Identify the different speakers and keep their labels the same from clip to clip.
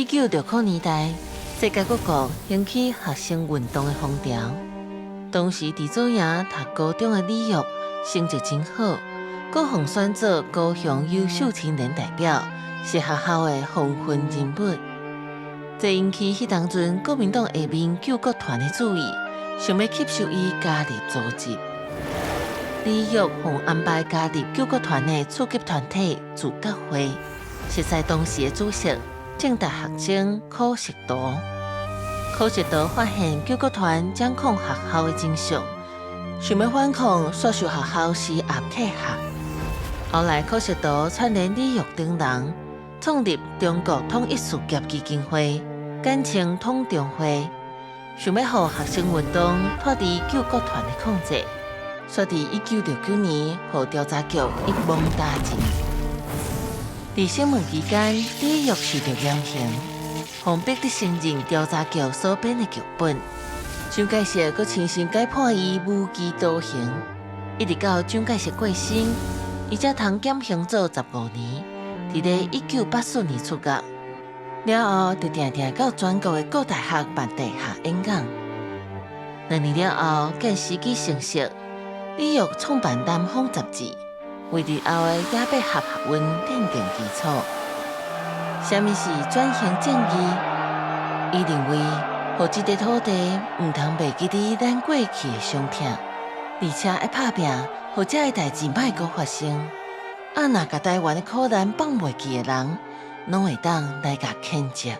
Speaker 1: 1960年代，世界各國興起學生運動的風潮。當時佇左營讀高中的李玉成績真好，閣予選做高雄優秀青年代表，是學校的風雲人物。這引起彼當陣國民黨下面救國團的注意，想欲吸收伊加入組織。李玉予安排加入救國團的次級團體自覺會，熟似當時的主席政大學生柯錫圖。柯錫圖發現救國團掌控學校的真相，想欲反抗，煞受學校施壓退學。後來柯錫圖串聯李玉等人，創立中國統一事業基金會，簡稱統中會，想欲予學生運動脫離救國團的控制。煞佇1969年，予調查局一網打盡。佇審問期間，李玉受著嚴刑，予逼得承認調查局所編的劇本。蔣介石閣親身改判伊無期徒刑，一直到蔣介石過身，伊才通減刑做15年。佇咧1984年出獄了後，就定定到全國的各大學辦地下演講。2年了後，見時機成熟，李玉創辦《南方雜誌》，為日後的雅篆俠學運奠定基礎。啥物是轉型正義？伊認為，予這塊土地毋通袂記得咱過去的傷痛，而且愛拍拚，予這个代誌莫閣發生。啊！若共台灣的苦難放袂記的人，攏會當來共譴責。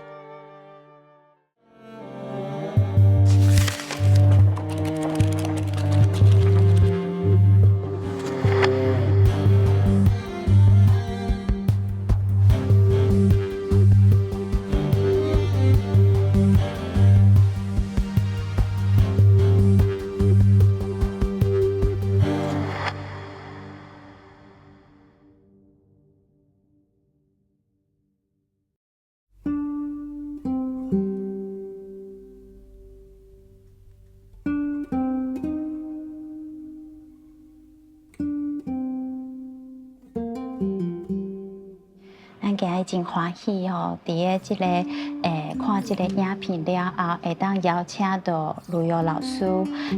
Speaker 2: 咱今日真歡喜吼，佇个這个看這个影片了後，會當邀請到呂玉老師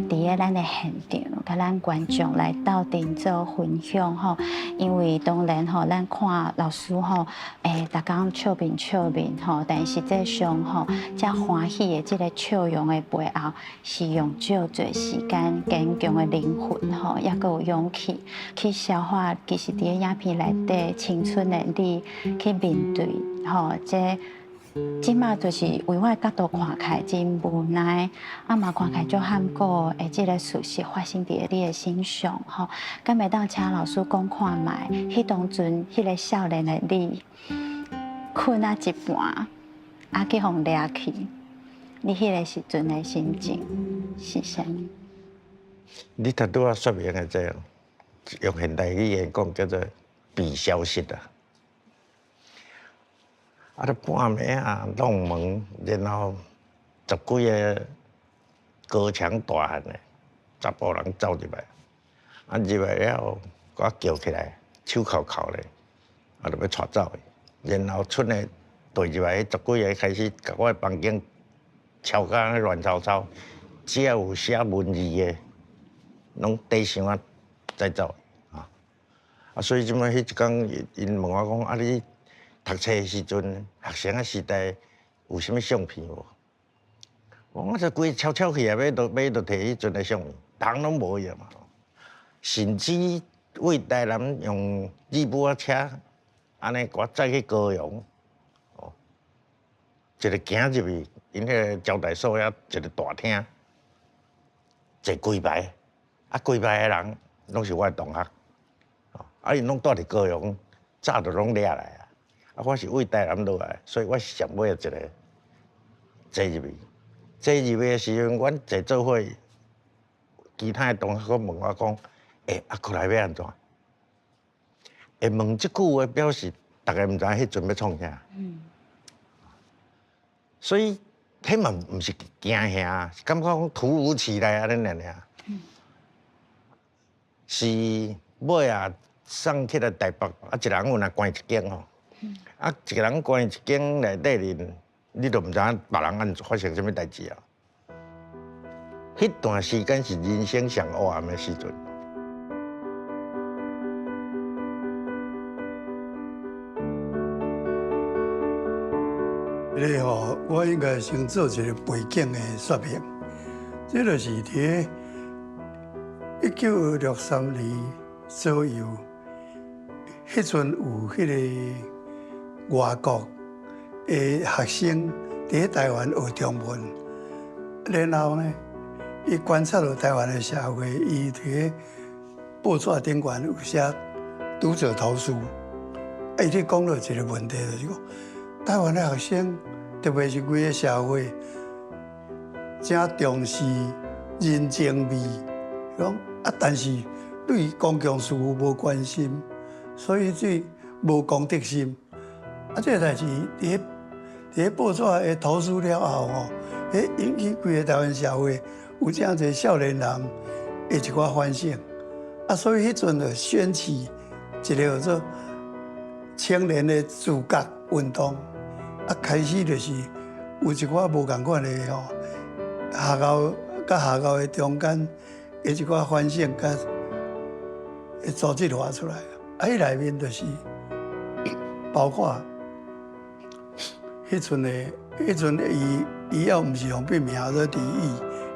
Speaker 2: 佇个咱的現場，佮咱觀眾來鬥陣做分享吼。因為當然吼，咱看老師吼，逐工笑面笑面吼，但實際上吼，遮歡喜的這个笑容的背後，是用足濟時間堅強的靈魂吼，猶閣有勇氣去消化。其實佇个影片內底，青春的你去面對吼，這這馬就是為我的角度看起來真無奈，啊嘛看起來足坎坷的這个事實發生佇你的身上吼，敢會當請老師講看覓？彼當陣彼个少年的你，睏啊一半，啊去予掠去，你彼个時陣的心情是啥物？
Speaker 3: 你頭拄仔說明的這，用現代語言講叫做被消失啊。啊！咧半暝啊，弄門，然後十幾个高強大漢的查埔人走入來，啊入來了後，共我叫起來，手銬銬咧，啊就欲帶走伊。然後賰的對入來，彼十幾个開始共我的房間敲甲按呢亂糟糟，只要有寫文字的，攏底箱仔載走啊。啊，所以這擺彼一工，𪜶問我講啊你。讀冊的時陣，學生的時代有啥物相片無？我就規悄悄去啊，欲都欲都提彼陣的相片，人攏無去嘛。甚至為台南用吉普仔車，按呢共我載去高雄，哦，一个行入去，𪜶彼个招待所遐一个大廳，坐規排，啊規排的人攏是我的同學，啊𪜶攏蹛佇高雄，早就攏掠來啊。啊，我是為台南落來，所以我是上尾一个坐入去。坐入去的時陣，阮坐做伙，其他的同學閣問我講：欸，啊，過來欲按怎？會問這句話，表示逐家毋知影彼陣欲創啥。所以，彼嘛毋是驚嚇，是感覺講突如其來按呢爾爾。是尾仔送起來台北，啊，一人有若關一間吼。啊，一个人關一間內底裡，你都毋知影別人按發生啥物代誌啊。彼段時間是人生上黑暗的時陣。
Speaker 4: 這个吼，我應該先做一個背景的說明。這就是佇1963年左右，彼陣有彼个外國的學生佇台灣學中文，然後呢，伊觀察著台灣的社會，伊佇報紙頂懸有寫讀者投書，啊，伊咧講著一個問題，就是講台灣的學生，特別是規个社會，誠重視人情味，講啊，但是對公共事務無關心，所以這無公德心。啊，這个代誌佇報紙的投書了後吼，彼引起規个台灣社會有誠濟少年人的一寡反省。啊，所以彼陣就掀起一个叫做青年的自覺運動。啊，開始就是有一寡無仝款的吼，學校佮學校的中間的一寡反省佮組織化出來。啊，彼內面就是包括彼陣的，彼陣伊伊猶毋是用筆名做李毅，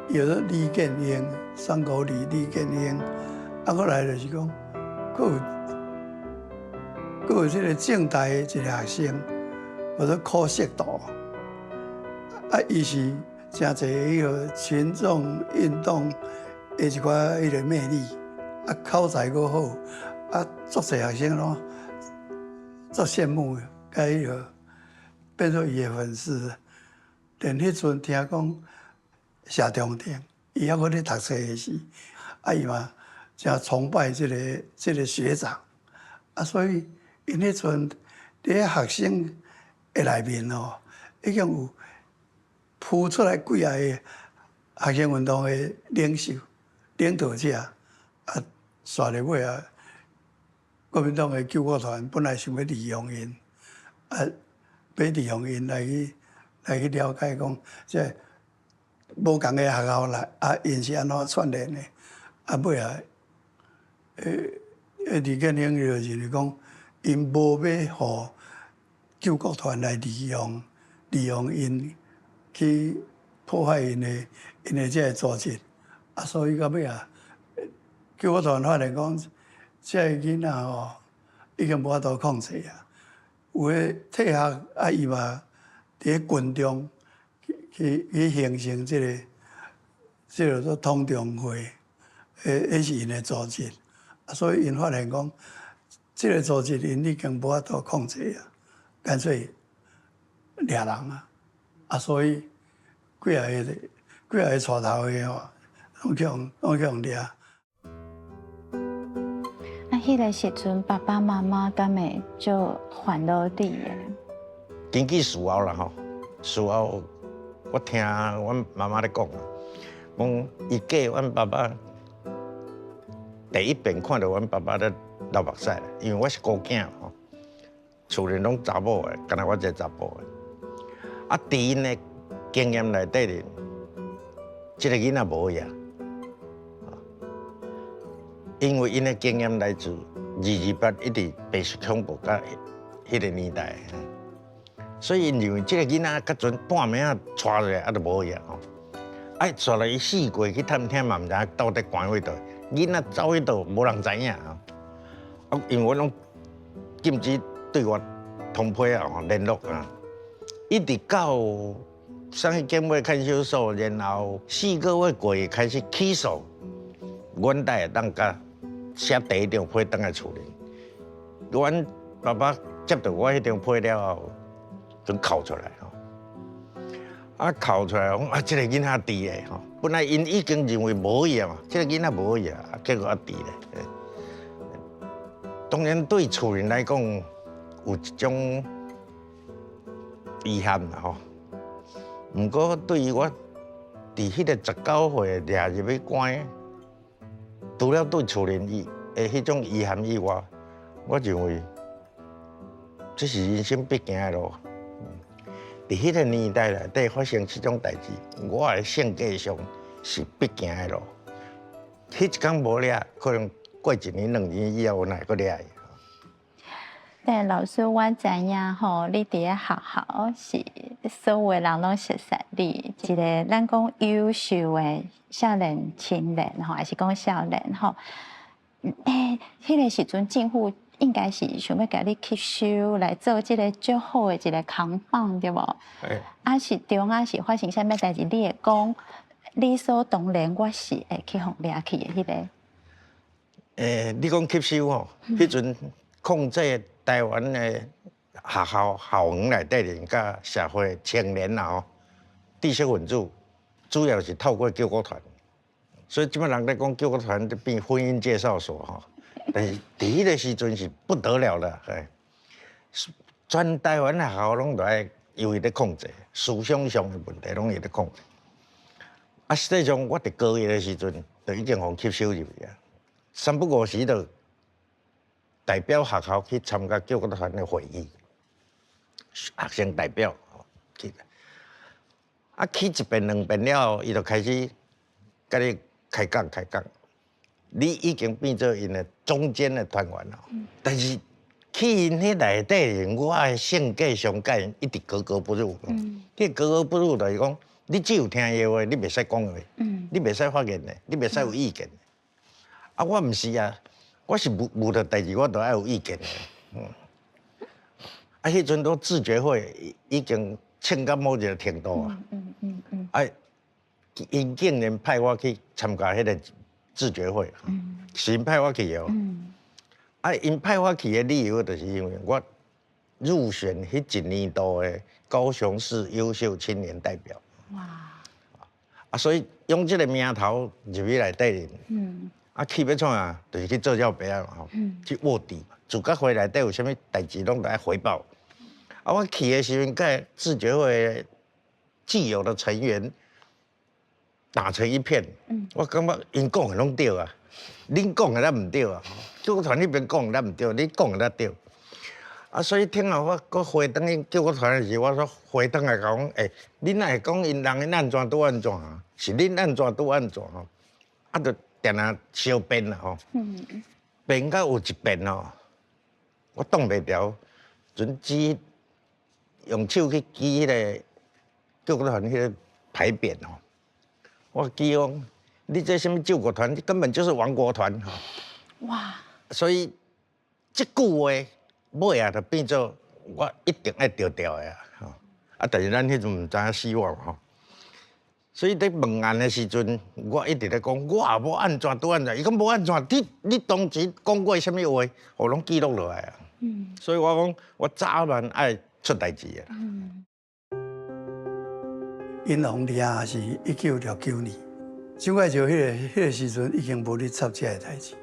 Speaker 4: 伊叫做李建英，三國李李建英。啊，閣來就是講，閣有這個政大的一個學生，叫做柯錫道。啊，伊是誠濟彼个群眾運動的一寡彼个魅力，啊，口才閣好，啊，足濟學生攏足羨慕的，佮彼个變做伊的粉絲。連彼陣聽講謝長廷，伊猶閣咧讀冊的時，啊，伊嘛誠崇拜這個學長，啊，所以𪜶彼陣佇學生的內面吼，已經有浮出來幾仔个學生運動的領袖、領導者，啊，煞咧尾仔，國民黨的救國團本來想欲利用𪜶，啊，欲利用𪜶來去了解講，這無仝的學校來，啊，𪜶是按怎串聯的，啊，尾仔，李建英就認為講，𪜶無欲予救國團來利用，利用𪜶去破壞𪜶的這個組織，啊，所以到尾仔，救國團發現講，這个囡仔吼已經無法度控制啊，有的退學，啊，伊嘛佇咧群眾去形成這個做統中會，彼是𪜶的組織，啊，所以𪜶發現講，這個組織𪜶已經無法度控制啊，乾脆掠人啊，啊，所以幾仔個帶頭的吼，攏去予掠。
Speaker 2: 啊，彼个時陣，爸爸媽媽敢會足煩惱你的？
Speaker 3: 根據事後啦吼，事後我聽阮媽媽咧講，講伊記阮爸爸第一遍看著阮爸爸咧流目屎，因為我是孤囝吼，厝裡攏查某的，干焦我一个查埔的。啊，佇𪜶的經驗內底咧，這个囡仔無去啊，因為𪜶的經驗來自228一直白色恐怖佮彼个年代，所以𪜶認為這个囡仔較準半暝仔帶落來，啊，就無去啊吼。啊，煞來伊四界去探聽嘛，毋知影到底關佗佗，囡仔走去佗，無人知影吼。啊，因為我攏禁止對外通批啊，吼聯絡啊，一直到送去警衛看守所，然後4個月過去開始起訴，阮才會當共寫第一張批轉來厝裡。阮爸爸接著我彼張批了後，就哭出來吼。啊，哭出來講啊，這个囡仔佇的吼，本來𪜶已經認為無去啊嘛，這个囡仔無去啊，結果猶佇咧。當然對厝人來講，有一種遺憾啦吼。毋過對於我，佇彼個19歲掠入去關，除了對厝人伊的彼種遺憾以外，我認為這是人生必經的路。佇彼個年代內底發生這種代誌，我的性格上是必行的路。彼一工無掠，可能過一年兩年以後，我會閣掠伊。
Speaker 2: 但老師，我知影吼，你佇咧學校是所有的人攏熟悉你，一个咱講優秀的少年青年吼，還是講少年吼？欸，彼个時陣政府應該是想欲共你吸收來做這个足好的一个扛棒，對無？
Speaker 3: 欸。
Speaker 2: 啊是中啊是發生啥物代誌？你會講理所當然，我是會去予掠去的彼个。
Speaker 3: 欸，你講吸收吼，彼陣控制台灣的學校校園內底面佮社會青年啊吼，知識分子主要是透過救國團，所以這擺人咧講救國團就變婚姻介紹所吼，但是佇彼个時陣是不得了了，嘿，全台灣的學校攏都愛由伊咧控制，思想上的問題攏伊咧控制。啊，實際上我佇高一的時陣就已經予吸收入去啊，三不五時就代表學校去參加救國團的會議，學生代表去，啊去一遍兩遍了後，伊就開始共你開講開講，你已經變做𪜶的中堅的團員了。但是去𪜶彼內底人，我的性格上佮𪜶一直格格不入。彼格格不入就是講，你只有聽伊的話，你袂使講話，你袂使發言的，你袂使有意見的。啊，我毋是啊。我是無無著代誌，我都愛有意見的。啊，彼陣都自決會已經衝到某一個程度啊。啊，𪜶竟然派我去參加彼个自決會，是𪜶派我去的哦。啊，𪜶派我去的理由，就是因為我入選彼一年度的高雄市優秀青年代表。
Speaker 2: 哇！
Speaker 3: 啊，所以用這个名頭入去內底面。啊，去欲創啊？就是去做轎白仔嘛吼，去臥底嘛。自覺會內底有啥物代誌，攏著愛回報。啊，我去的時陣，佮自決會既有的成員打成一片。我感覺𪜶講的攏對啊，恁講的才毋對啊。救國團彼邊講的才毋對，你講的才對。啊，所以聽後我閣回轉去救國團的時，我說回轉來講，欸，恁若會講𪜶人𪜶按怎拄按怎啊？是恁按怎拄按怎吼？啊，就定定相辯啦吼。辯到有一辯吼，我擋袂牢，陣指用手去舉彼个救國團彼个牌匾吼。我舉講，你這啥物救國團，你根本就是亡國團吼。
Speaker 2: 哇！
Speaker 3: 所以這句話尾仔就變做我一定愛著調的啊！吼啊，但是咱彼陣毋知影死活吼。所以佇問案的時陣，我一直咧講，我也無按怎拄按怎，伊講無按怎，你當時講過啥物話，我攏記錄落來啊。所以我講，我早晚愛出代誌的。
Speaker 4: 𪜶予掠是1969年，蔣介石彼个時陣已經無咧插這个代誌。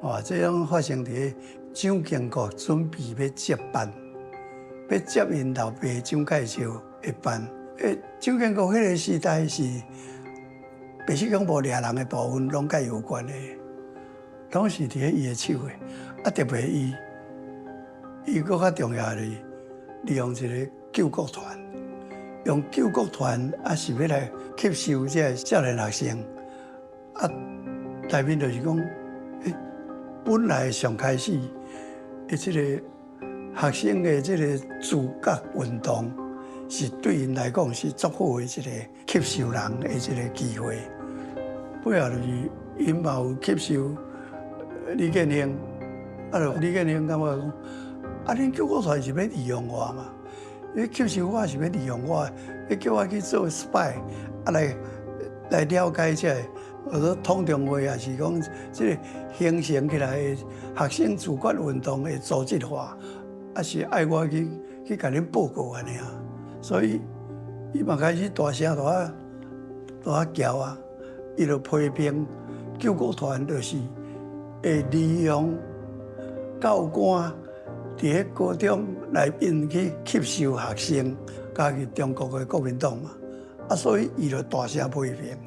Speaker 4: 哇！這種發生佇蔣經國準備欲接班，欲接𪜶老爸蔣介石的班。欸，蔣經國彼个時代是白色恐怖掠人的部分，攏佮伊有關係，攏是佇咧伊的手的。啊，特別伊，伊閣較重要的是利用一个救國團，用救國團啊是欲來吸收這个少年學生。啊，內面就是講，欸，本來上開始的這个學生的這个自覺運動，是對𪜶來講是足好的一个吸收人的一个機會。尾後就是𪜶嘛有吸收李建興，啊，就李建興感覺講，啊，恁救國團是欲利用我嘛？你吸收我是欲利用我，你叫我去做 spy，啊來了解這个，或者統中會也是講這个形成起來的學生自決運動的組織化，啊是愛我去共恁報告按呢啊。所以，伊嘛開始大聲大大叫啊！伊就批評救國團就是會利用教官佇咧高中內面去吸收學生，加入中國的國民黨嘛。啊，所以伊就大聲批評。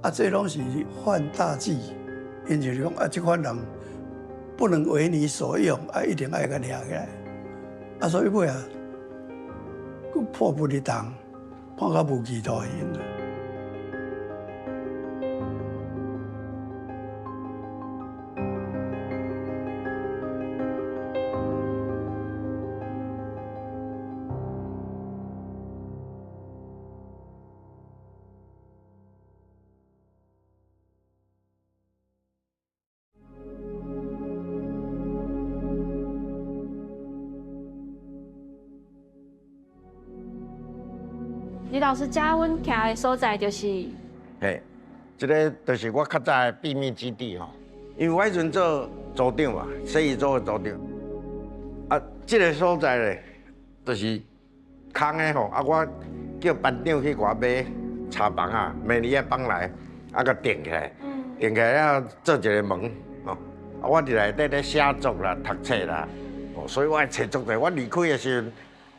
Speaker 4: 啊，這攏是犯大忌，𪜶就是講啊，這款人不能為你所用，啊，一定愛共掠起來。啊，所以尾仔。閣判不離動，判到無期徒刑。
Speaker 5: 呂老師，遮阮徛的所在就是，
Speaker 3: 嘿，這个就是我較早的秘密基地吼。因為我彼陣做組長嘛，洗衣組的組長。啊，這个所在咧，就是空的吼。啊，我叫班長去共我買柴房啊、煤泥仔放來，啊，共墊起來，墊起來了做一个門吼。啊，我佇內底咧寫作啦、讀冊啦，哦，所以我的冊足濟。我離開的時陣，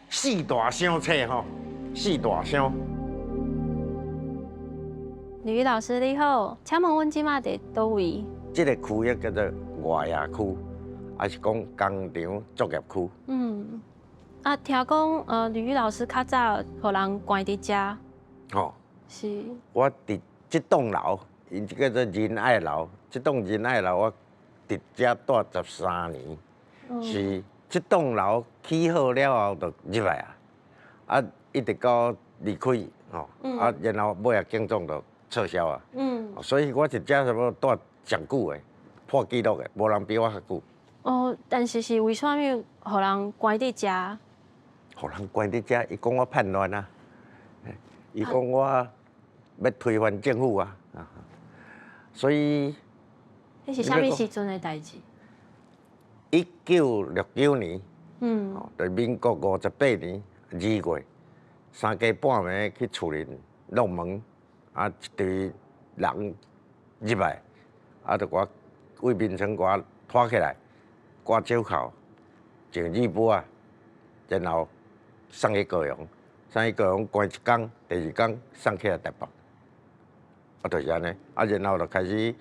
Speaker 3: 四大箱冊吼。四大箱。
Speaker 5: 呂老師你好，請問阮這馬佇佗位？
Speaker 3: 這个區域叫做外野區，抑是講工廠作業區。
Speaker 5: 嗯，啊，聽講呂老師較早予人關佇遮。
Speaker 3: 吼，
Speaker 5: 是。
Speaker 3: 我佇這棟樓，𪜶這叫做仁愛樓，這棟仁愛樓我佇遮蹛13年，是這棟樓起好了後就入來啊，啊。一直到離開吼，啊，然後尾仔警總就撤銷啊。所以我佇遮差不多蹛上久的，破紀錄的，無人比我較久。
Speaker 5: 哦，但是是為啥物予人關佇遮？
Speaker 3: 予人關佇遮，伊講我叛亂啊，伊講我欲推翻政府啊，所以。
Speaker 5: 彼是啥物時陣的代誌？1969
Speaker 3: 年，就民國58年2月。三更半暝去厝裡弄門，啊，一堆人入來，啊，就共我衛民層共我拖起來，掛手銬，上日本啊，然後送去高雄，送去高雄關一工，第二工送起來台北，啊，就是按呢，啊，然後就開始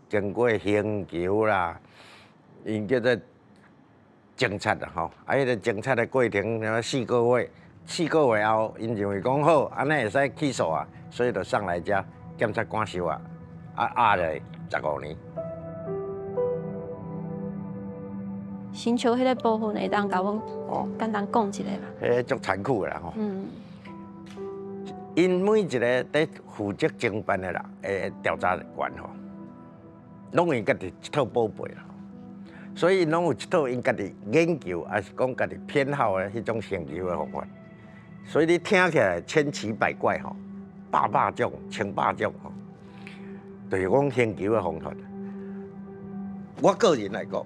Speaker 3: 經過刑求啦，𪜶叫做偵察啦吼，啊，彼个偵察的過程，四個月。四個月後，𪜶認為講好，按呢會使起訴啊，所以就送來遮檢察官收啊，啊押落15年。
Speaker 5: 刑求彼个部分會當共阮簡單講一下無？
Speaker 3: 彼个足殘酷的啦吼。𪜶每一个佇負責偵辦的人，調查員吼，攏有家己一套寶貝啦。所以攏有一套𪜶家己研究，抑是講家己偏好的彼種刑求的方法。所以你聽起來千奇百怪吼，百百種、千百種吼，就是講刑求的方法。我個人來講，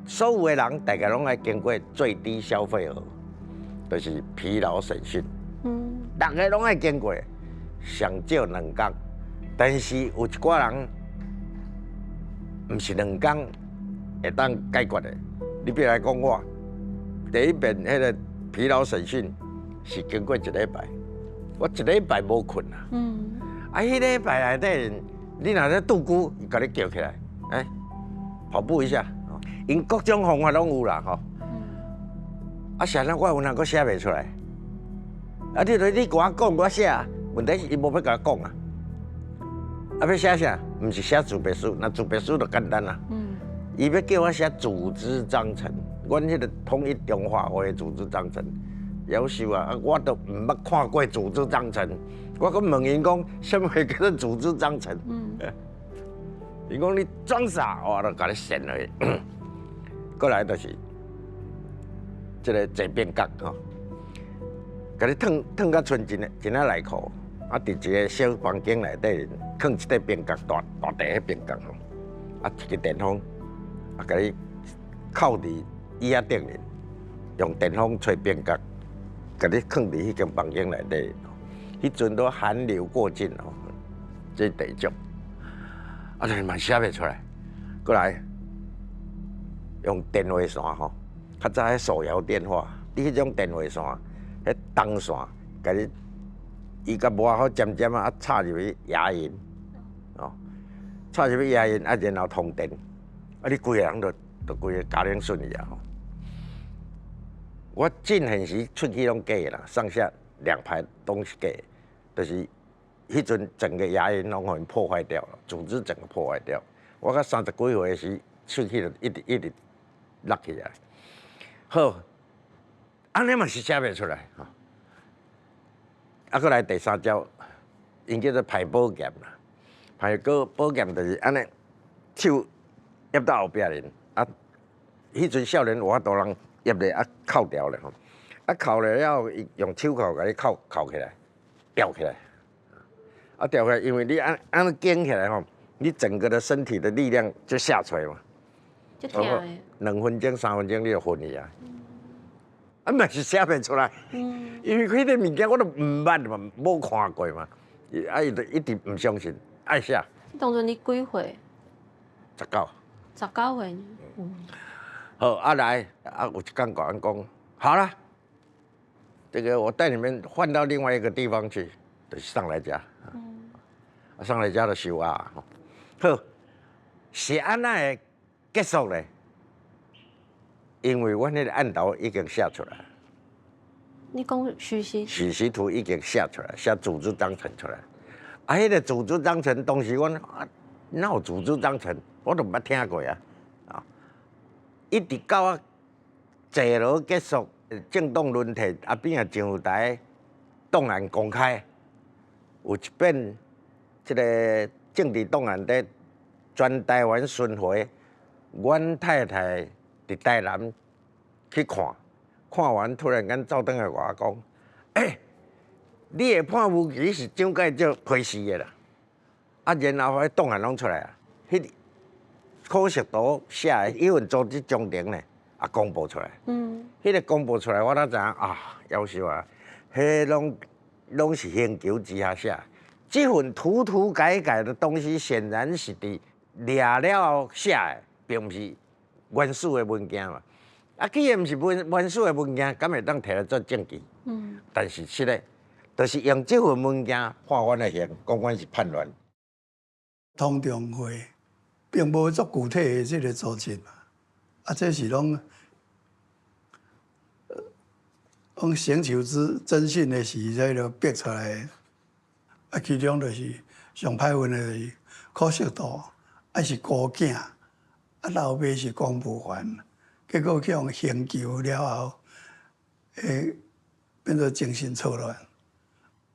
Speaker 3: 所有的人大概攏愛經過最低消費額，就是疲勞審訊。逐个攏愛經過，上少兩工。但是有一寡人，毋是兩工會當解決的。你比如來講我，第一遍彼个疲勞審訊是經過一禮拜，我一禮拜無睏啊。啊，彼禮拜內底，你若咧拄久，伊共你叫起來，欸，跑步一下。𪜶各種方法攏有啦吼。啊，啥人我有哪閣寫袂出來？啊，你你共我講，我寫。問題是伊無欲共我講啊。啊，欲寫啥？毋是寫自白書，若自白書就簡單啦。伊欲叫我寫組織章程，阮彼个統一中華會的組織章程，夭壽啊！啊，我都毋捌看過組織章程，我閣問𪜶講，啥物叫做組織章程？𪜶講你裝傻，我就共你扇落去。過來就是這个坐變角吼，共你燙燙甲賰一一領內褲，啊，佇一个小房間內底囥一塊冰角，大大塊彼冰角吼，啊，一个電風，啊，共你扣佇椅仔頂面，用電風吹冰角，共你囥佇彼間房間內底，彼陣都寒流過境吼，這是第一種，啊，就是嘛寫袂出來，過來用電話線吼，較早彼手搖電話，你彼種電話線，彼銅線，共你伊共磨好尖尖啊，插入去牙齦，哦，插入去牙齦，啊，然後通電，啊，你規个人就就規个家冷順去啊吼。我進現時喙齒攏假的啦，上下兩排攏是假的，就是彼陣整個牙齦攏予𪜶破壞掉了，組織整個破壞掉。我到三十幾歲的時，喙齒就一直一直落起來。好，按呢嘛是寫袂出來。啊，閣來第三招，𪜶叫做排寶劍啦。排寶寶劍就是按呢，手挹到後壁面，啊，彼陣少年有法度人挹咧啊扣牢咧吼，啊扣了了後，伊用手銬共你扣扣起來，吊起來，啊吊起來，因為你按按呢弓起來吼，你整個的身體的力量就下垂嘛。
Speaker 5: 足疼的。
Speaker 3: 2分鐘、3分鐘你就昏去啊！啊，嘛是寫袂出來，因為彼個物件我都毋捌嘛，無看過嘛，啊，伊就一直毋相信，愛寫。
Speaker 5: 當陣你幾歲？
Speaker 3: 19。
Speaker 5: 19歲。嗯。
Speaker 3: 好，啊來，啊有一工共阮講，好啦，這個我帶你們換到另外一個地方去，就是上來家。啊，上來家就收押。好，是按怎會結束咧？因為阮彼個案頭已經寫出來。
Speaker 5: 你講許時？
Speaker 3: 許時圖已經寫出來，寫組織章程出來。啊，彼個組織章程當時阮啊，哪有組織章程？我都毋捌聽過啊！啊，一直到啊坐牢結束，政黨輪替，啊變啊上台，檔案公開，有一本這個政治檔案佇全台灣巡迴，阮太太佇台南去看，看完突然間走轉來共我講：欸，你的判無期是蔣介石批示的啦！啊，然後彼檔案攏出來啊，彼可惜圖寫的伊份組織章程呢，也公布出來。彼個公布出來，我才知影啊，夭壽啊，彼攏攏是刑求之下寫。這份塗塗改改的東西，顯然是佇掠了後寫的，並毋是原始的文件嘛。啊，既然毋是原始的文件，敢會當提來做證據？但是實咧，就是用這份文件判阮的刑，講阮是叛亂。
Speaker 4: 同中會並無足具體的這個組織嘛，啊，這是攏攏尋求之偵訊的時，才就逼出來的。啊，其中就是上歹運的就是柯錫圖，抑是孤囝，啊，老爸是公務員，結果去予刑求了後，會變做精神錯亂。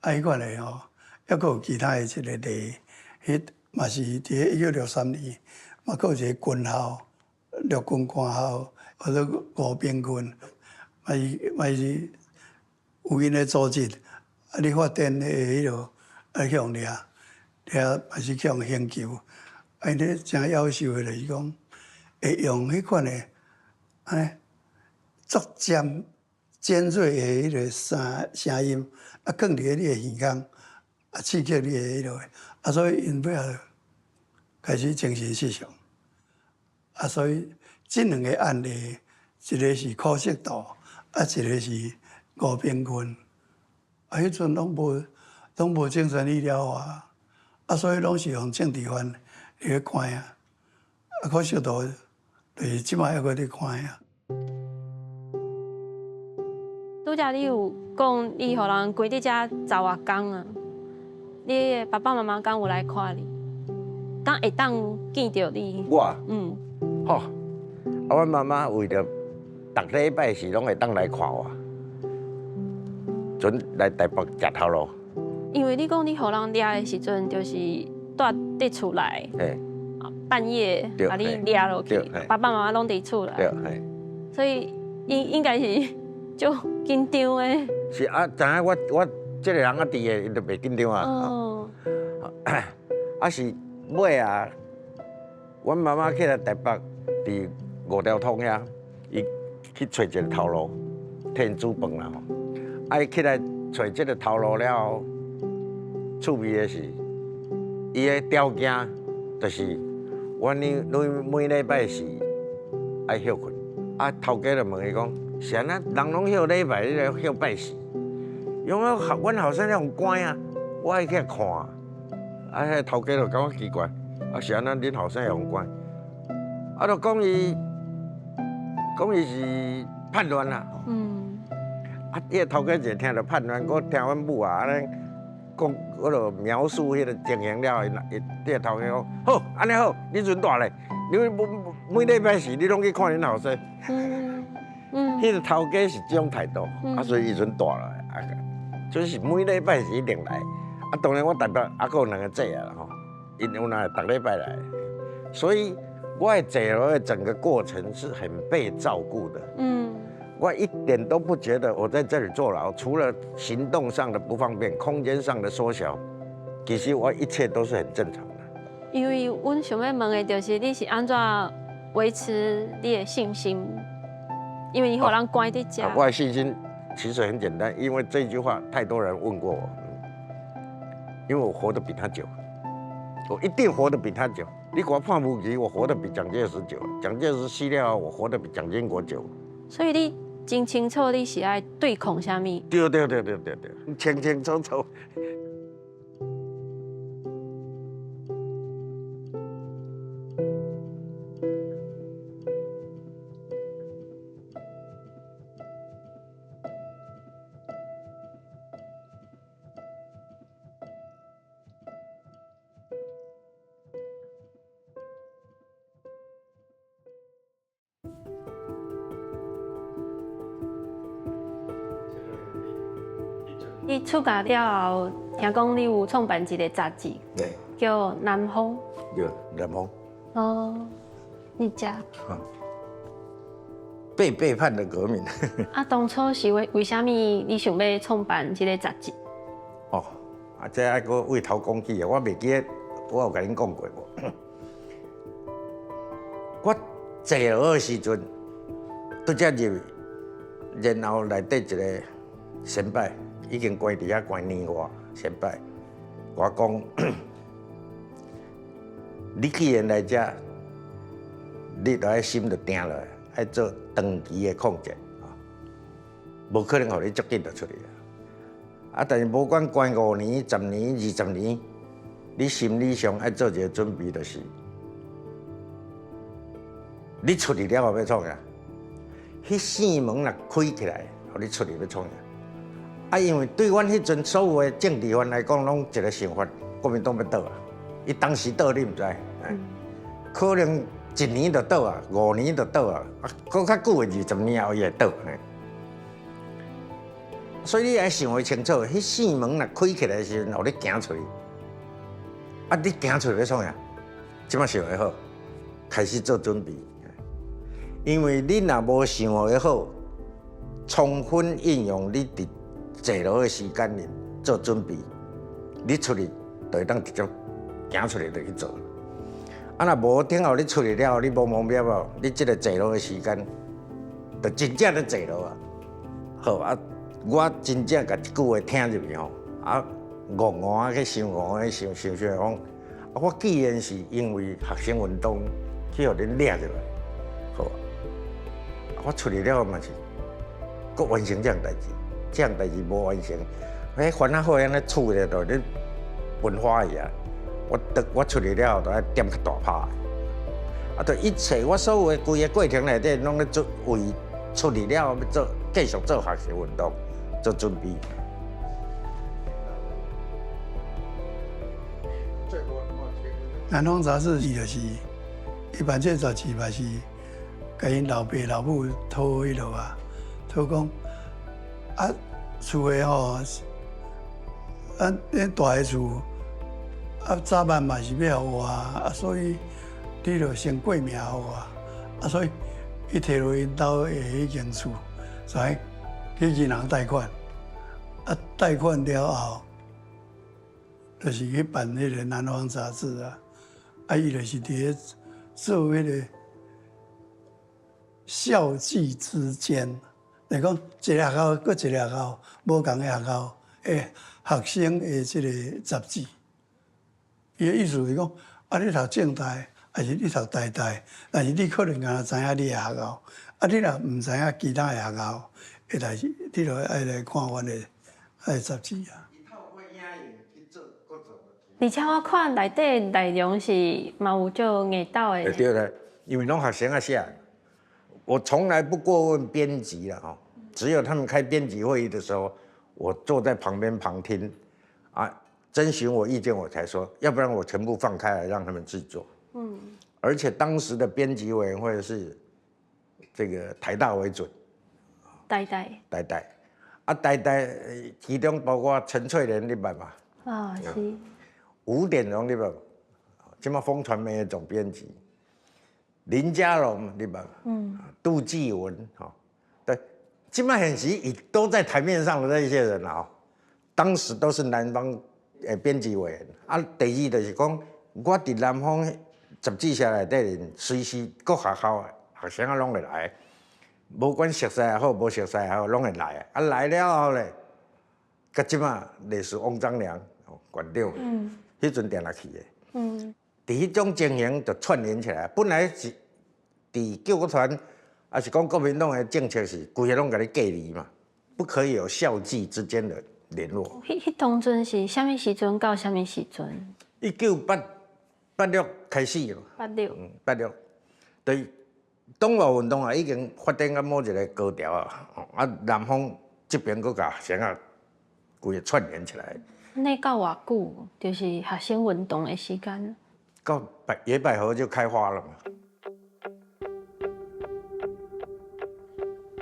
Speaker 4: 啊，彼款的吼，抑閣有其他的一個例，彼嘛是佇咧1963年，嘛閣有一個軍校，陸軍官校，叫做吳秉勛，嘛是有𪜶的組織，啊，你發展的彼落。啊，去予掠，掠嘛是去予刑求，啊，𪜶咧誠夭壽的，就是講會用彼款的按呢足尖尖銳的彼個聲聲音，啊，囥佇咧你的耳孔，啊，刺激你的彼落，啊，所以𪜶尾仔開始精神失常，啊，所以這兩個案例，一個是柯錫圖，啊，一個是吳秉勛，啊，彼陣攏無。攏無精神醫療啊，啊，所以攏是予政治犯佇咧關啊，啊，柯錫圖就是這擺猶閣佇關啊。
Speaker 5: 拄才你有講，你予人關佇遮十外工啊？你的爸爸媽媽敢有來看你？敢會當見著你？
Speaker 3: 我？嗯。吼，啊，阮媽媽為著逐禮拜四攏會當來看我，準來台北食頭路。
Speaker 5: 因為你講你予人掠的時陣，就是蹛佇厝內，半夜共你掠落去，爸爸媽媽攏佇厝內，所以應應該是足緊張的。
Speaker 3: 是啊，知影我這個人啊佇的，𪜶就袂緊張啊。啊是尾啊，阮媽媽起來台北，佇五條通遐，伊去揣一個頭路，替𪜶煮飯啦吼。啊，伊起來揣這個頭路了後，趣味的是，伊的條件就是阮每每禮拜四愛歇睏。啊，頭家就問伊講，是按怎人攏歇禮拜，你來歇拜四？伊講我阮後生咧予關啊，我愛去看。啊，彼個頭家就感覺奇怪，啊是按怎恁後生會予關？啊，就講伊，講伊是叛亂啦。啊，彼个頭家一聽著判斷，閣聽阮母啊按呢講，彼落描述彼个情形了，伊彼个頭家講好，按呢好，你陣蹛咧，你每禮拜四你攏去看恁後生。彼个頭家是這種態度，啊，所以伊陣蹛落來，啊，就是每禮拜四一定來。啊，當然我台北猶閣有兩個姐啊吼，𪜶有哪會逐禮拜來，所以我的坐牢的整個過程是很被照顧的。我一點都不覺得我在這裡坐牢，除了行動上的不方便、空間上的縮小，其實我一切都是很正常的。
Speaker 5: 因為阮想欲問的就是你是按怎維持你的信心？因為你予人關佇遮。
Speaker 3: 我的信心其實很簡單，因為這句話太多人問過我。因為我活得比他久，我一定活得比他久。你給我判無期，我活得比蔣介石久。蔣介石死了，我活得比蔣經國久。
Speaker 5: 所以你真清楚你是愛對抗啥物？
Speaker 3: 對對對對對對，清清楚楚。
Speaker 5: 你出獄了後，聽講你有創辦一個雜誌，叫《南風》。
Speaker 3: 對，南風。
Speaker 5: 哦，你遮。
Speaker 3: 被背叛的革命。
Speaker 5: 啊，當初是為啥物你想欲創辦這個雜誌？
Speaker 3: 哦，啊，這愛閣為頭講起啊，我袂記得我有共恁講過無？我坐牢的時陣，拄才入去，然後內底一個先輩已經關佇遐關年外，先輩，我講，你既然來遮，你著愛心著定落來，愛做長期的抗戰，無可能予你足緊就出去啊！但是無管關5年、10年、20年，你心理上愛做一個準備，就是你出去了後欲創啥？彼扇門若開起來，予你出去欲創啥？啊，因為對阮彼陣所有的政治犯來講，攏一個想法，國民黨欲倒啊！伊當時倒你毋知，可能1年就倒啊，5年就倒啊，啊，閣較久的20年後伊會倒。所以你愛想會清楚，彼扇門若開起來的時陣，予你行出去，啊，你行出去欲創啥？這擺想會好，開始做準備。因為你若無想會好，充分運用你佇坐牢的時間裡做準備，你出去就會當直接行出去就去做。啊，若無等候你出去了後，你無毛病無？你這個坐牢的時間，就真正咧坐牢啊！好啊，我真正共這句話聽入去吼，啊，戇戇啊去想，戇戇去想，想想講，啊，我既然是因為學生運動去予恁掠入來，好啊，我出去了後嘛是，閣完成這項代誌，這項代誌無完成，彼番仔火按呢厝咧，就咧噴火去啊！我出去了後，就愛點較大拍。啊，就一切我所有的規个過程內底，攏咧做為出去了後欲做繼續做學生運動做準備。
Speaker 4: 南方雜誌伊就是，伊辦這個雜誌嘛是，共𪜶老爸老母討彼落啊，討講啊，厝的吼，咱恁大个厝啊，早晚嘛是欲予我啊，所以你著先過名予我，啊，所以伊提落𪜶兜的彼間厝，就去銀行貸款，啊，貸款了後，就是去辦彼個南方雜誌啊，啊，伊就是佇咧做彼個校際之間，來講一个學校閣一個學校無仝个學校的學生的這個雜誌。伊的意思是講，啊，你讀政大，抑是你讀台大，但是你可能敢若知影你的學校，啊，你若毋知影其他的學校的代誌，你就愛來看阮的雜誌啊。
Speaker 5: 而且我看內底內容是嘛有足硬鬥的。
Speaker 3: 對啦，因為攏學生仔寫，我從來不過問編輯啦吼，只有他們開編輯會議的時候，我坐在旁邊旁聽，啊，徵詢我意見，我才說，要不然我全部放開來讓他們自己做。而且當時的編輯委員會是這個台大為準，
Speaker 5: 台大，
Speaker 3: 台大，啊台大，其中包括陳翠蓮，你捌嘛？
Speaker 5: 啊是。
Speaker 3: 吳典榮，你捌？這馬風傳媒的總編輯，林佳龍，你捌？杜繼文，吼，對，這馬現時已都在台面上的那些人啊，當時都是南方的編輯委員。啊，第二就是講，我佇南方雜誌社內底面，隨時各學校的學生啊攏會來，無管熟似也好，無熟似也好，攏會來。啊，來了後咧，佮這馬類似翁章良館長，彼陣定來去的。佇彼種情形就串聯起來。本來是佇救國團，抑是講國民黨的政策是規个攏共你隔離嘛，不可以有校際之間的聯絡。
Speaker 5: 彼當陣是啥物時陣到啥物時陣？1986
Speaker 3: 開始。
Speaker 5: 86。
Speaker 3: 86，對，黨外運動啊已經發展到某一個高潮啊，啊南方這邊閣共學生仔規个串聯起來。
Speaker 5: 那到偌久？就是學生運動的時間。
Speaker 3: 到野百合就開花了嘛。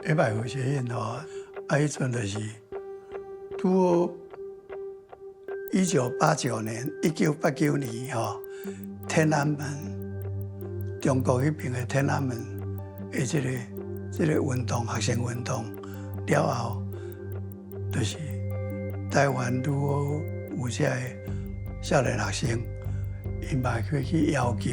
Speaker 4: 野百合學院吼，啊，彼陣就是拄好1989年，1989年吼，天安門，中國彼邊的天安門的這個運動，學生運動了後，就是台灣拄好有這个少年學生，𪜶嘛去要求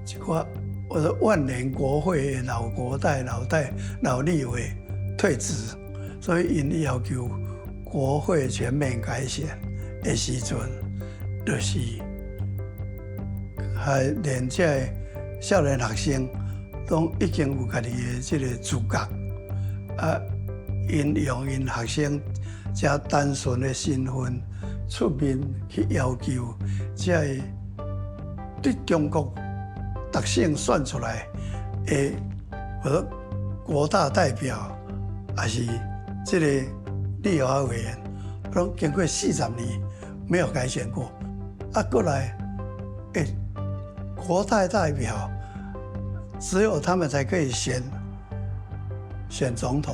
Speaker 4: 一寡，我說萬年國會的老國代、老代、老立委退職，所以𪜶要求國會全面改選的時陣，就是還連這个少年學生攏已經有家己的這個自覺，啊，𪜶用𪜶學生這單純的身份出面去要求這个對中國特省選出來的，我說國大代表，抑是這個立法委員，攏經過40年沒有改選過，啊，過來，國大代表只有他們才可以選總統，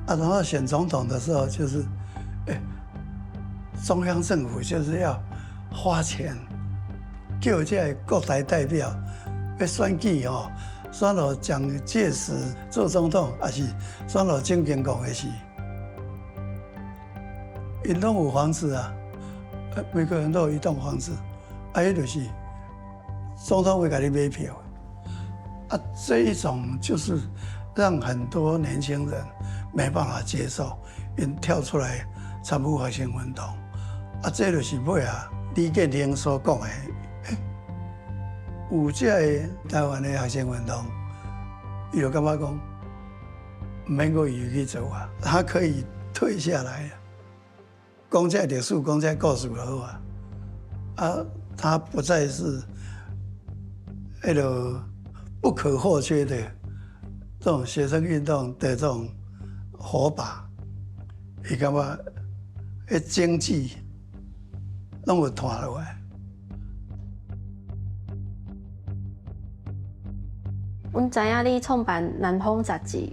Speaker 4: 啊，然後選總統的時候就是，中央政府就是要花錢叫這个國大代表欲選舉吼，選予蔣介石做總統，抑是選予蔣經國的時，𪜶攏有房子啊，每個人都有一棟房子，啊，彼就是總統會共你買票，啊，這一種就是讓很多年輕人沒辦法接受，𪜶跳出來參與學生運動，啊，這就是尾仔李建興所講的，有這個台灣的學生運動，伊就感覺講，毋免閣伊去做啊，他可以退下來，講這歷史，講這故事就好啊，啊，他不再是彼個不可或缺的這種學生運動的這種火把，伊感覺彼經濟攏有拖落來。
Speaker 5: 阮知影你創辦《南方雜誌》，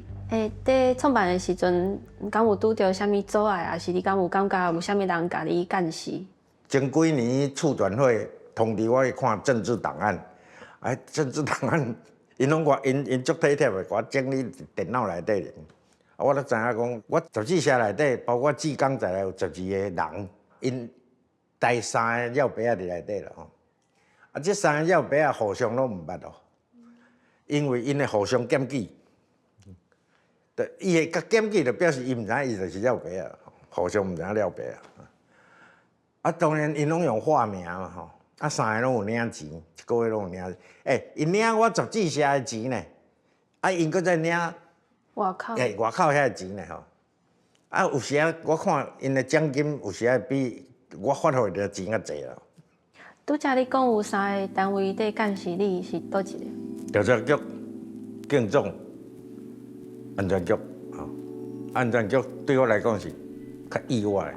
Speaker 5: 佇創辦的時陣，敢有拄著啥物阻礙，抑是你敢有感覺有啥物人共你監視？
Speaker 3: 前幾年促轉會通知我去看政治檔案，哎，政治檔案，𪜶攏我𪜶𪜶足體貼的，共我整理電腦內底。啊，我才知影講，我雜誌社內底，包括志剛在內有12個人，𪜶帶三个廖白仔佇內底啦吼。啊，這三个廖白仔互相攏毋捌哦，因為𪜶會互相檢舉。對，伊會共檢舉，就表示伊毋知影伊就是廖白仔，互相毋知影廖白仔。啊，當然𪜶攏用化名嘛吼，啊，三个攏有領錢，一個月攏有領。𪜶領我雜誌社的錢呢，啊，𪜶閣再領
Speaker 5: 外口。
Speaker 3: 外口遐個錢呢吼。啊，有時仔我看𪜶的獎金，有時仔比我發予的錢較濟啦。
Speaker 5: 拄才你講有三个單位佇監視你，是佗一个？
Speaker 3: 調查局、警總、安全局，吼。安全局對我來講是較意外的。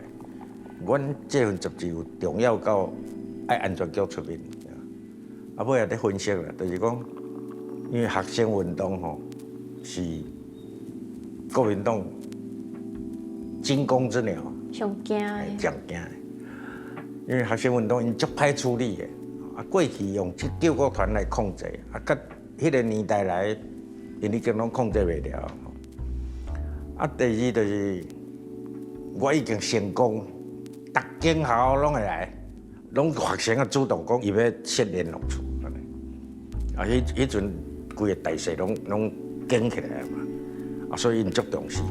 Speaker 3: 阮這份雜誌有重要到愛安全局出面，啊，尾仔咧分析啦，就是講，因為學生運動吼是國民黨驚弓之鳥，
Speaker 5: 上驚的，
Speaker 3: 上驚的。因為學生運動𪜶足歹處理的，啊，過去用這救國團來控制，啊，佮彼個年代來，𪜶已經攏控制袂牢。啊，第二就是我已經成功，逐間學校攏會來，攏學生啊主動講伊欲設聯絡處，啊，彼陣規個大勢攏緊起來嘛，啊，所以𪜶足重視的。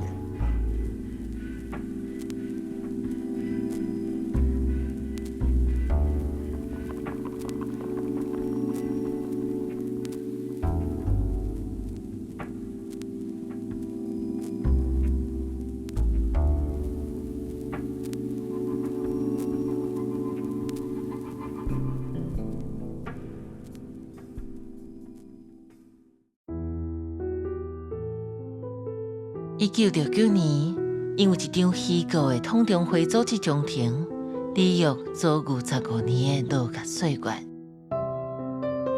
Speaker 1: 1969年，因為一場虛構的統中會組織中庭，李玉遭25年的牢獄歲月。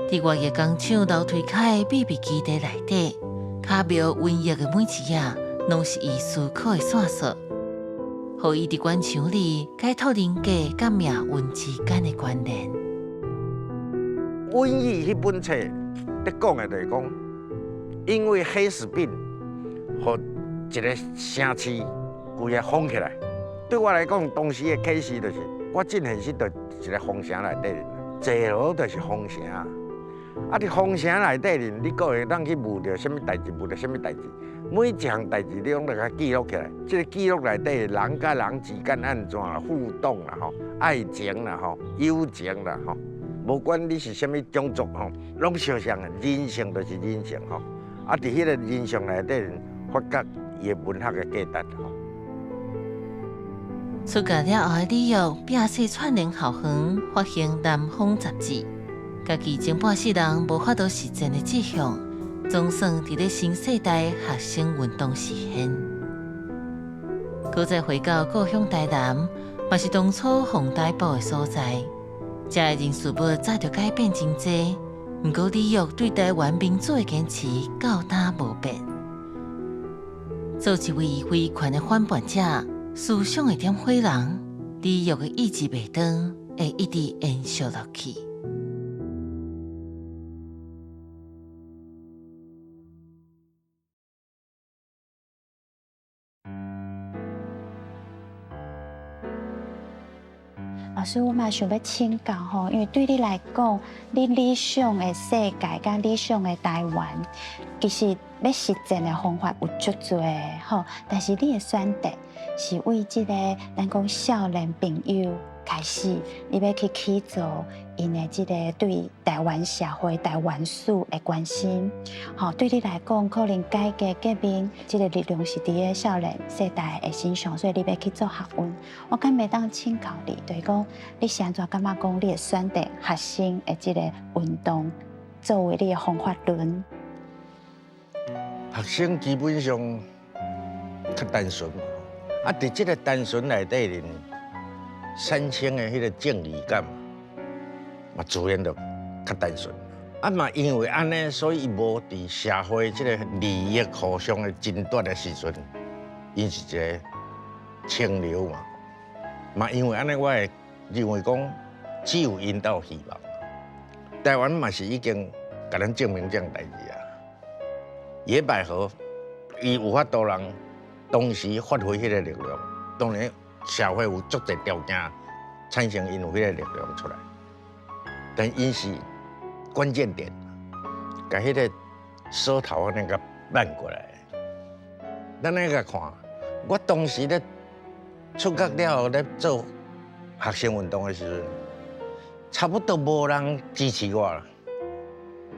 Speaker 1: 佇外業工廠樓梯跤的秘密基地內底，卡描瘟疫的每一頁，攏是伊思考的線索，予伊佇關場裡解脫人格佮命運之間的關聯。
Speaker 3: 瘟疫彼本冊咧講的就是講，因為黑死病，予一個城市規个封起來。對我來講，當時的啟示就是，我進現實就一個封城內底，坐牢就是封城。啊！佇封城內底裡，你閣會當去問著啥物代誌，問著啥物代誌，每一項代誌你攏著共記錄起來。這個記錄內底人佮人之間按怎互動啦吼，愛情啦吼，友情啦吼，無管你是啥物種族吼，攏相像的，人性就是人性吼。啊！佇彼個人性內底發覺伊的文學的價值吼。
Speaker 1: 出獄了後的李玉，摒捨串聯校園，發行《南方雜誌》。家己前半世人無法度實踐的志向，總算佇咧新世代學生運動實現。閣再回到故鄉台南，嘛是當初予逮捕的所在。遮的人事物早就改變真濟，毋過李玉對台灣民主的堅持到今無變。做一位維權的反叛者，思想的點火人，李玉的意志袂斷，會一直延續落去。
Speaker 2: 老師，我嘛想欲請教吼，因為對你來講，你理想的世界佮理想的台灣，其實欲實踐的方法有足濟吼，但是你的選擇是為這个咱講少年朋友開始，你欲去起做𪜶的這个對台灣社會、台灣史的關心，吼，對你來講，可能改革革命這个力量是佇个少年世代的身上，所以你欲去做學問。我敢會當請教你，就是講你是按怎感覺講你會選擇學生的這个運動作為你的方法論？
Speaker 3: 學生基本上較單純嘛，啊，佇這个單純內底裡產生的彼個正義感嘛，自然就較單純。啊嘛，因為按呢，所以伊無佇社會這個利益互相的爭奪的時陣，𪜶是一個清流嘛。嘛，因為按呢，我會認為講，只有𪜶兜有希望。台灣嘛是已經共咱證明這項代誌啊。野百合，伊有法度人當時發揮彼個力量，當然社會有足濟條件產生𪜶有彼個力量出來，但𪜶是關鍵點，共彼個鎖頭按呢共扳過來。咱來共看，我當時咧出獄了後咧做學生運動的時陣，差不多無人支持我啦。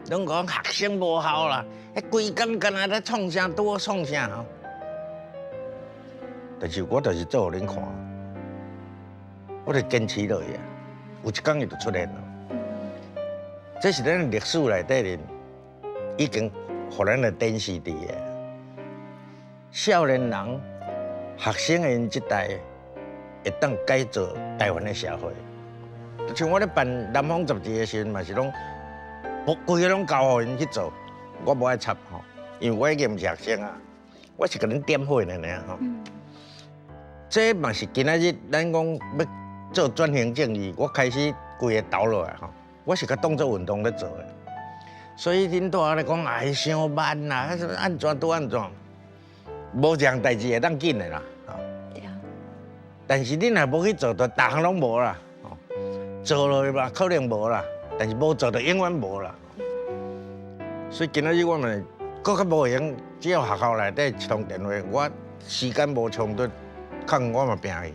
Speaker 3: 攏講學生無效啦，彼規工干焦咧創啥，拄好創啥吼。但是我就是做予恁看，我就堅持落去啊，有一工伊就出現了。這是咱歷史內底面已經予咱來展示佇的。少年人學生的𪜶這代會當改造台灣的社會。像我咧辦南方雜誌的時陣，嘛是攏，規个攏交予𪜶去做，我無愛插吼，因為我已經毋是學生啊，我是共恁點火爾爾吼。這嘛是今仔日咱講欲做轉型正義，我開始規个投落來吼，我是共當做運動咧做的。所以恁拄仔咧講啊，傷慢啦，按怎拄按怎，無一項代誌會當緊的啦。
Speaker 2: 對啊。
Speaker 3: 但是恁若無去做，就逐項攏無啦。做落去嘛，可能無啦，但是無做就永遠無啦。所以今仔日我嘛閣較無閒，只要學校內底一通電話，我時間無衝突，空我嘛拚去。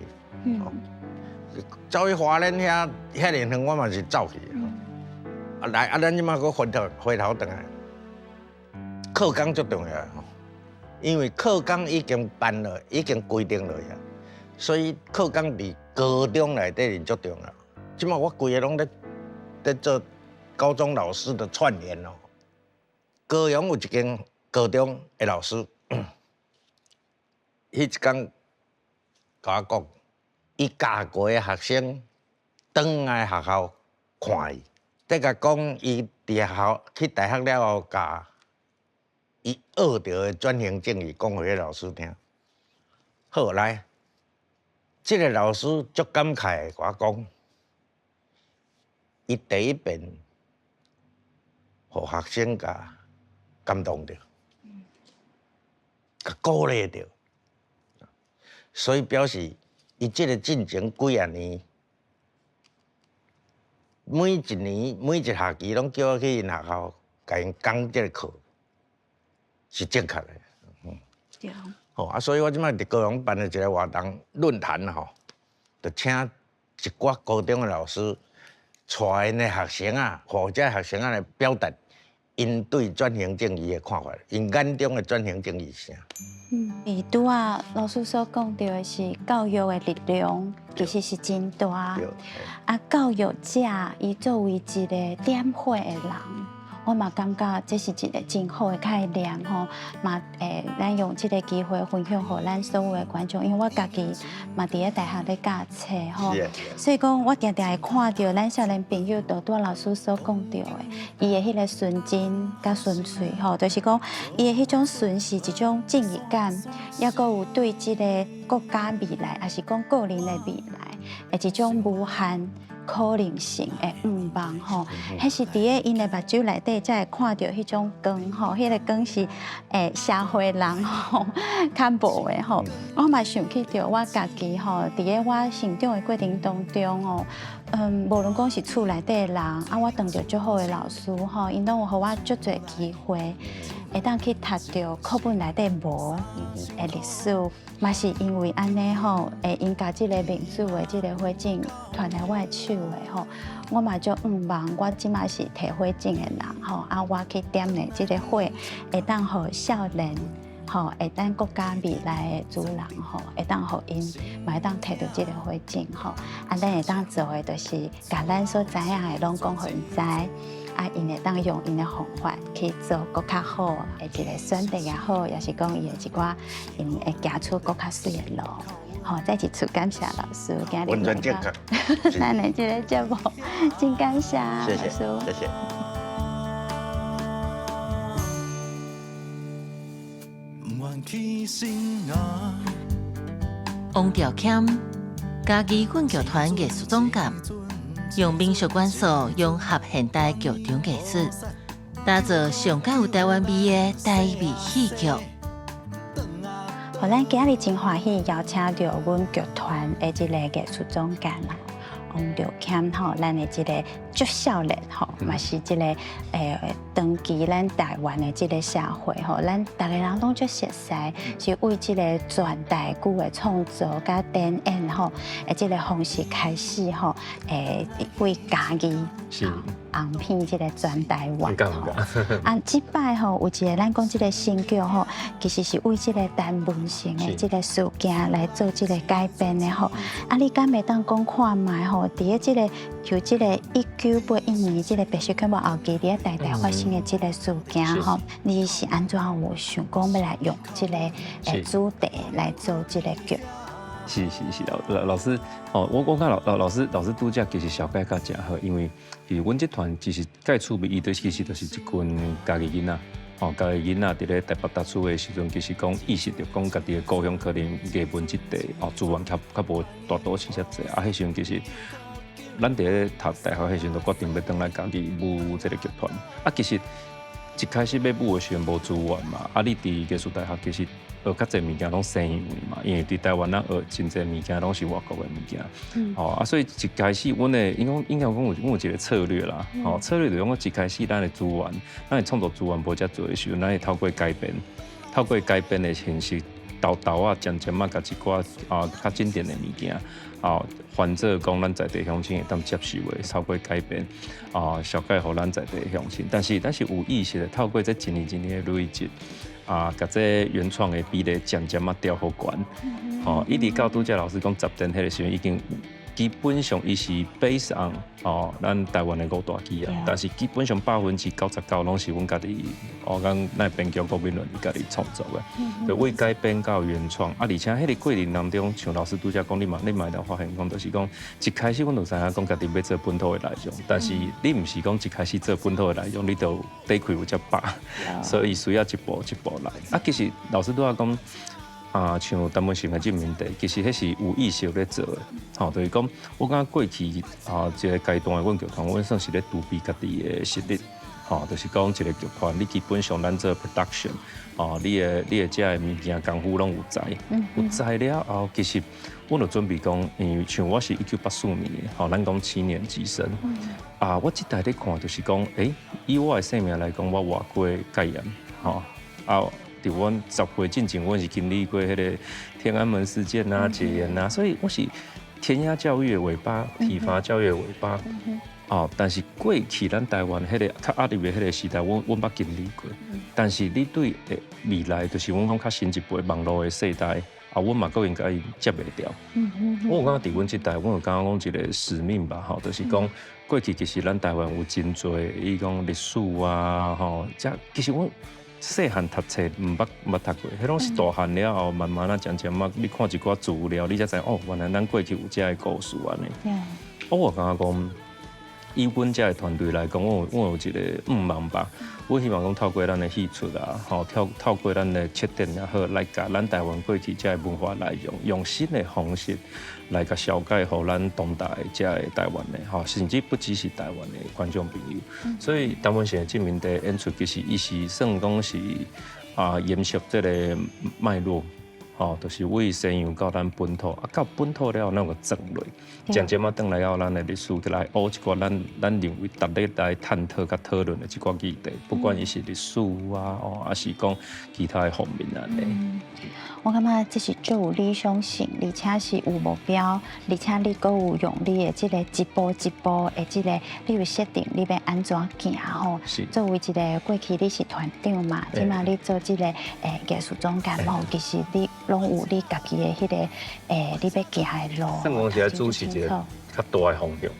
Speaker 3: 走去花蓮遐遐爾遠，我嘛是走去。啊來，啊咱這馬閣回頭轉來，課綱足重要吼，因為課綱已經辦了，已經規定落去，所以課綱佇高中內底是足重要。這馬我規个攏咧做高中老師的串聯哦。高雄有一間高中的老師，彼一工共我講，伊教過的學生轉來學校看伊，再共講伊佇學校去大學了後，共伊學著的轉型正義講予彼老師聽。好來，這个老師足感慨的共我講，伊第一遍予學生共感動著，共鼓勵著，所以表示伊這个進前幾仔年，每一年每一學期攏叫我去𪜶學校共𪜶講這个課，是正確的。
Speaker 2: 對。
Speaker 3: 好啊，所以我這擺佇高雄辦了一个活動論壇吼，就請一寡高中的老師，帶𪜶的學生啊，予這學生仔來表達𪜶對轉型正義的看法，𪜶眼中的轉型正義是啥？
Speaker 2: 伊拄仔老師所講著的是教育的力量，其實是真大。啊，教育者伊作為一个點火的人，我嘛感覺這是一个真好的概念吼。嘛咱用這个機會分享予咱所有的觀眾，因為我家己嘛佇咧大學咧教冊吼，所以講我定定會看著咱少年朋友，就拄仔老師所講著的，伊的彼个純真佮純粹吼，就是講伊的彼種純是一種正義感，抑閣有對這个國家未來，抑是講個人的未來的一種無限可能性的願望吼，彼是佇咧𪜶的目睭內底才會看著彼種光吼，彼个光是社會人吼較無的吼。我嘛想起著我家己吼，佇咧我成長的過程當中吼，無論講是厝內底的人，啊，我當著足好的老師吼，𪜶攏有予我足濟機會，會當去讀著課本內底無的歷史，嘛是因為按呢吼，會𪜶共這个民主的這个火種傳來我的手的吼，我嘛足向望，我這馬是提火種的人吼，啊，我去點的這个火，會當予少年吼，會當國家未來的主人吼，會當予𪜶嘛會當提著這个火種吼，啊，咱會當做的就是共咱所知影的攏講予𪜶知。啊，𪜶會當用𪜶的方法去做閣較好的一个選擇也好，抑是講伊的一寡𪜶會行出閣較媠的路。好，再一次感謝老師今日
Speaker 3: 完全正確。
Speaker 2: 咱的這个節目，真感謝老師，
Speaker 3: 謝謝。
Speaker 1: 王兆謙，嘉義阮劇團藝術總監。用民俗元素融合現代劇場藝術，打造上蓋有台灣味的台味戲劇。
Speaker 2: 予咱今日真歡喜邀請著阮劇團的這个藝術總監王兆謙吼，咱的這个足少年吼，嘛是這个長期咱台灣的這个社會吼，咱逐个人攏足熟似，是為這个全台語的創作佮展演吼，的這个方式開始吼，為嘉義紅遍這个全台灣。啊，這擺吼有一个咱講這个新劇吼，其實是為這个陳文成的這个事件來做這个改編的吼。啊，你敢會當講看覓吼？吼，佇咧這個像這個1981年這個白色恐怖後期，佇咧台大發生的這個事件吼，你是按怎有想講欲來用這個主題來做這個劇？
Speaker 6: 是是是，老師，哦，我佮老師拄才其實紹介甲誠好，因為其實阮這團其實蓋趣味，伊就其實就是一群家己囡仔，哦，家己囡仔佇咧台北讀書的時陣，其實講意識著講家己的故鄉可能藝文這塊哦資源較無大都市遮濟，啊，彼時陣其實咱佇咧讀大學彼時陣就決定欲轉來家己舞這个劇團，啊，其實一開始欲舞的時陣無資源嘛，啊，你佇藝術大學其實學較濟物件攏西洋的嘛，因為佇台灣咱學真濟物件攏是外國的物件，哦啊，所以一開始阮的應該應該講有阮有一個策略啦，哦，策略就是講一開始咱的資源，咱的創作資源無遮濟的時陣，咱會透過改編，透過改編的形式，沓沓仔漸漸仔共一寡啊較經典的物件，啊，翻做講咱在地鄉親會當接受的，透過改編啊，紹介予咱在地鄉親，但是有意識的透過這一年一年的累積。啊，共這原創的比例漸漸仔調予懸，吼，一直到拄才老師講十年彼个時陣，已經基本上伊是 base on 哦，咱台灣的五大戲啊，但是基本上99%攏是阮家己，哦，講咱編劇郭敏倫伊家己創作的，就為改編到原創，啊，而且彼个過程當中，像老師拄才講，你嘛會當發現講，就是講一開始阮就知影講家己欲做本土的內容，但是你毋是講一開始做本土的內容，你就底氣有遮飽，所以需要一步一步來。啊，其實老師拄才講。啊，像陳文成的殖民地，其實彼是有意識咧做的，吼，就是講，我感覺過去啊，這個階段的阮劇團，阮算是咧儲備家己的實力，吼，就是講一個劇團，你基本上咱做 production，哦，你的這个物件功夫攏有在，有在了後，其實阮就準備講，因為像我是1984年的，吼，咱講七年級生，啊，我這代咧看就是講，欸，以我的生命來講，我活過戒嚴，吼，啊。佇阮10歲進前，阮是經歷過彼个天安門事件啊、解嚴啊，所以我是填鴨教育的尾巴、體罰教育的尾巴。哦，但是過去咱台灣彼个較壓抑的彼个時代，阮捌經歷過。但是你對未來，就是阮講較新一輩網路的世代，啊，阮嘛閣應該接袂牢。我有感覺佇阮這代，阮有感覺講一個使命吧，吼，就是講過去其實咱台灣有真濟，伊講歷史啊，吼，這其實阮細漢讀冊毋捌讀過，彼攏是大漢了後，慢慢仔漸漸仔，你看一寡資料，你才知哦，原來咱過去有這个故事按呢。我感覺講，以阮這个團隊來講，我有一個願望吧。我希望講透過咱的戲出啊，吼，透過咱的策展也好，來共咱台灣過去這个文化內容，用新的方式來共紹介予咱當代這个台灣的，吼，甚至不只是台灣的觀眾朋友。所以陳文成的殖民地演出，其實伊是算講是啊，延續這个脈絡，吼，就是為西洋到咱本土，啊，到本土了後，咱有轉落，漸漸仔轉來後，咱的歷史來學一寡咱認為值得來探討佮討論的這寡議題，不管伊是歷史啊，哦，抑是講其他的方面按呢。
Speaker 2: 我感覺這是足有理想性，而且是有目標，而且你閣有用你的這个一步一步的這个，你有設定你欲按怎行吼。作為一個過去你是團長嘛，這馬你做這个藝術總監吼，其實你攏有你家己的彼个你欲行的路。
Speaker 6: 算講是愛主持一个較大的方向。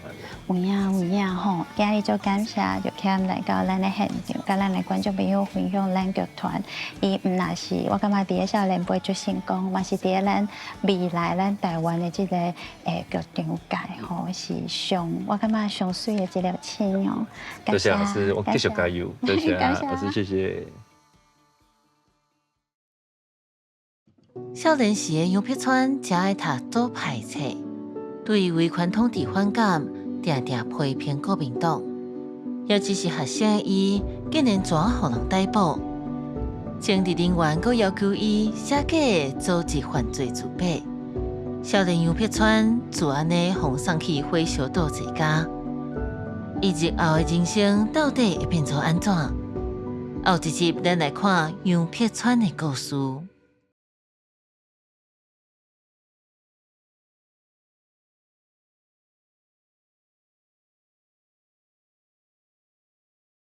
Speaker 2: 有影有影吼，今日足感謝玉謙來到咱的現場，佮咱的觀眾朋友分享咱劇團。伊毋若是我感覺佇咧少年輩足成功，嘛是佇咧咱未來咱台灣的這個劇場界吼，是上我感覺上媠的一粒星哦。
Speaker 6: 多謝老師，我繼續加油。多謝老師，謝謝。
Speaker 1: 少年時的楊碧川誠愛讀左派冊，對威權統治反感，定定批評國民黨。猶只是學生的伊，竟然怎予人逮捕？政治人員閣要求伊寫假組織犯罪自白。少年楊碧川就按呢予送去火燒島坐監。伊日後的人生到底會變做按怎？後一集咱來看楊碧川的故事。